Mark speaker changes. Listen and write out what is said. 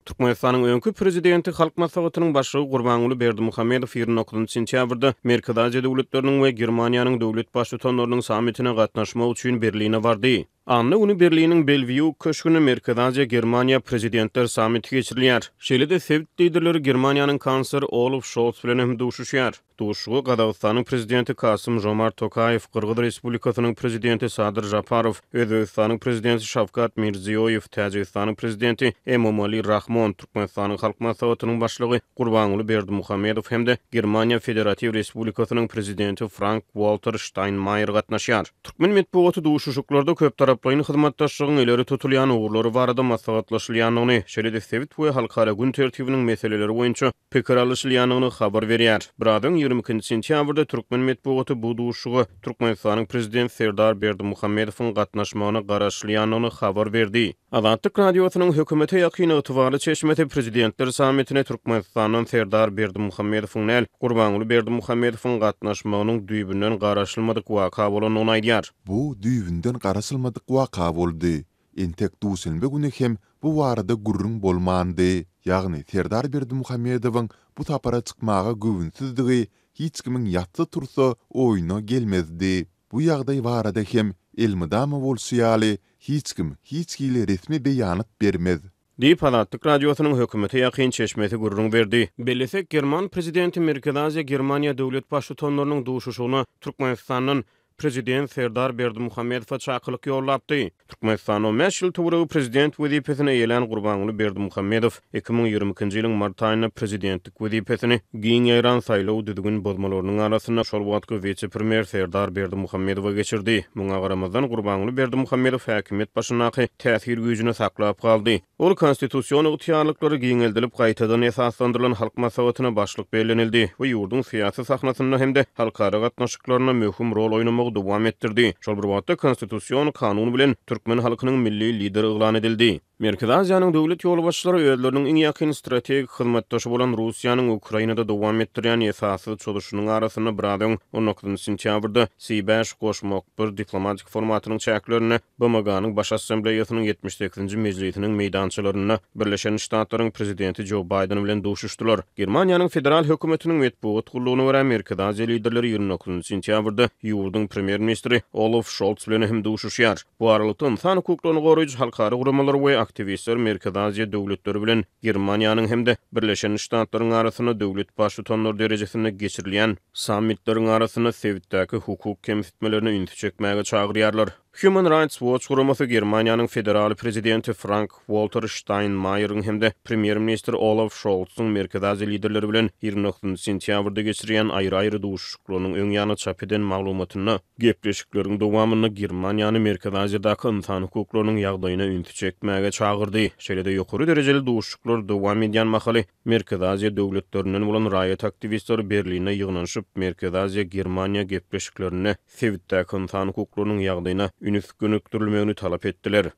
Speaker 1: Türkmenistanyň öňki Prezidenti, Halk Maslahatynyň Başlygy Gurbanguly Berdimuhamedow 29 sentýabrda Merkezi Aziýa döwletleriniň we Germaniýanyň döwlet Baştutanlarynyň sammitine gatnaşmak üçin Berline bardy. Anna güni Berliniň Belwýu köşgünde Merkezi Aziýa-Germaniýa Prezidentler sammiti geçirilýär. Şeýle-de sebit liderleri Germaniýanyň kansleri Olaf Şolz bilen hem duşuşýar. Duşuşyga Gazagystanyň Prezidenti Kasym-Žomart Tokaýew, Gyrgyz Respublikasynyň Prezidenti Sadyr Žaparow, Özbegistanyň Prezidenti Şawkat Mirziýoýew, Täjigistanyň Prezidenti Emomali Rahmon, Türkmenistanyň Halk Maslahatynyň Başlygy Gurbanguly Berdimuhamedow hem-de Germaniýa Federatiw Respublikasynyň Prezidenti Frank-Walter Ştaýnmaýer gatnaşýar. Türkmen metbugaty duşuşyklarda köptaraplaýyn hyzmatdaşlygyň ileri tutulýan ugurlary barada maslahatlaşylýandygyny, şeýle-de sebit we halkara gün tertibiniň meseleleri boýunça pikir alyşylýandygyny habar berýär. Biraz öň, 22 sentýabrda türkmen metbugaty bu duşuşyga Türkmenistanyň Prezidenti Serdar Berdimuhamedowyň gatnaşmagyna garaşylýandygyny habar berdi. Azatlyk Radiosynyň hökümete ýakyn ygtybarly çeşmesi Prezidentler sammitine Türkmenistandan Serdar Berdimuhamedowyň däl, Gurbanguly Berdimuhamedowyň gatnaşmagynyň düýbünden garaşylmadyk waka bolandygyny aýdýar.
Speaker 2: Bu düýbünden garaşylmadyk waka boldy. Entek duşenbe güni hem bu barada gürrüň bolmandy. Ýagny Serdar Berdimuhamedowyň bu sapara çykmaga göwünsizdigi hiç kimiň ýatsa-tursa oýuna gelmezdi. Bu ýagdaý barada hem, elmydama bolşy ýaly, hiç kim hiç hili resmi beýanat bermez.
Speaker 1: Diýip, Azatlyk Radiosynyň hökümete ýakyn çeşmesi gürrüň berdi. Bellesek, german prezidenti Merkezi Aziýa-Germaniýa döwlet baştutanlarynyň duşuşygyna Türkmenistandan prezident Serdar Berdimuhamedowa çakylyk ýollapdy. Türkmenistanda on bäş ýyl töweregi prezident wezipesini eýelän Gurbanguly Berdimuhamedow 2022-nji ýylyň mart aýynda prezidentlik wezipesini giň ýaýran saýlaw düzgün bozmalarynyň arasynda şol wagtky wise-premýer Serdar Berdimuhamedowa geçirdi. Muňa garamazdan, Gurbanguly Berdimuhamedow häkimiýet başyndaky täsir güýjüni saklap galdy. Ol konstitusion ygtyýarlyklary giňeldilip gaýtadan esaslandyrylan Halk Maslahatyna başlyk bellenildi we ýurduň syýasy sahnasynda hem-de halkara gatnaşyklarynda möhüm rol oýnamagy dowam etdirdi. Şol bir wagtda konstitusion kanun bilen türkmen halkynyň Milli Lideri yglan edildi. Merkezi Aziýanyň döwlet ýolbaşçylary özleriniň iň ýakyn strategik hyzmatdaşy bolan Russiýanyň Ukrainada dowam etdirýän esassyz çozuşynyň arasynda biraz öň, on dokuzynjy sentýabrda C bäş goşmak bir diplomatik formatynyň çäklerinde BMG-niň Baş Assambleýasynyň 78-nji mejlisiniň meýdançalarynda Birleşen Ştatlaryň Prezidenti Jo Baýden bilen duşuşdylar. Germaniýanyň federal hökümetiniň metbugat gullugyna görä, Merkezi Aziýa liderleri 29-njy sentýabrda ýurduň premýer-ministri Olaf Şolts bilen hem duşuşýar. Bu aralykda, ynsan hukuklaryny goraýjy halkara guramalar we aktiwistler Merkezi Aziýa döwletleri bilen Germaniýanyň hem-de Birleşen Ştatlaryň arasynda döwlet Baştutanlary derejesinde geçirilýän sammitleriň arasynda sebitdäki hukuk kemsitmelerine ünsi çekmäge çagyrýarlar. Human Rights Watch guramasy Germaniýanyň federal prezidenti Frank-Walter Ştaýnmaýeriň hem-de premýer-ministr Olaf Şoltsyň Merkezi Aziýa liderleri bilen 29 sentýabrda geçirýän aýry-aýry duşuşyklarynyň öň ýany çap eden maglumatynda, gepleşikleriň dowamynda Germaniýany Merkezi Aziýadaky ynsan hukuklarynyň ýagdaýyna ünsi çekmäge çagyrdy. Şeýle-de ýokary derejeli duşuşyklar dowam edýän mahaly Merkezi Aziýa döwletlerinden bolan raýat aktiwistleri Berlinde ýygnanyşyp, Merkezi Aziýa-Germaniýa gepleşiklerinde sebitdäki ynsan hukuklarynyň ýagdaýyna ünüs gönükdirilmegini talap etdiler.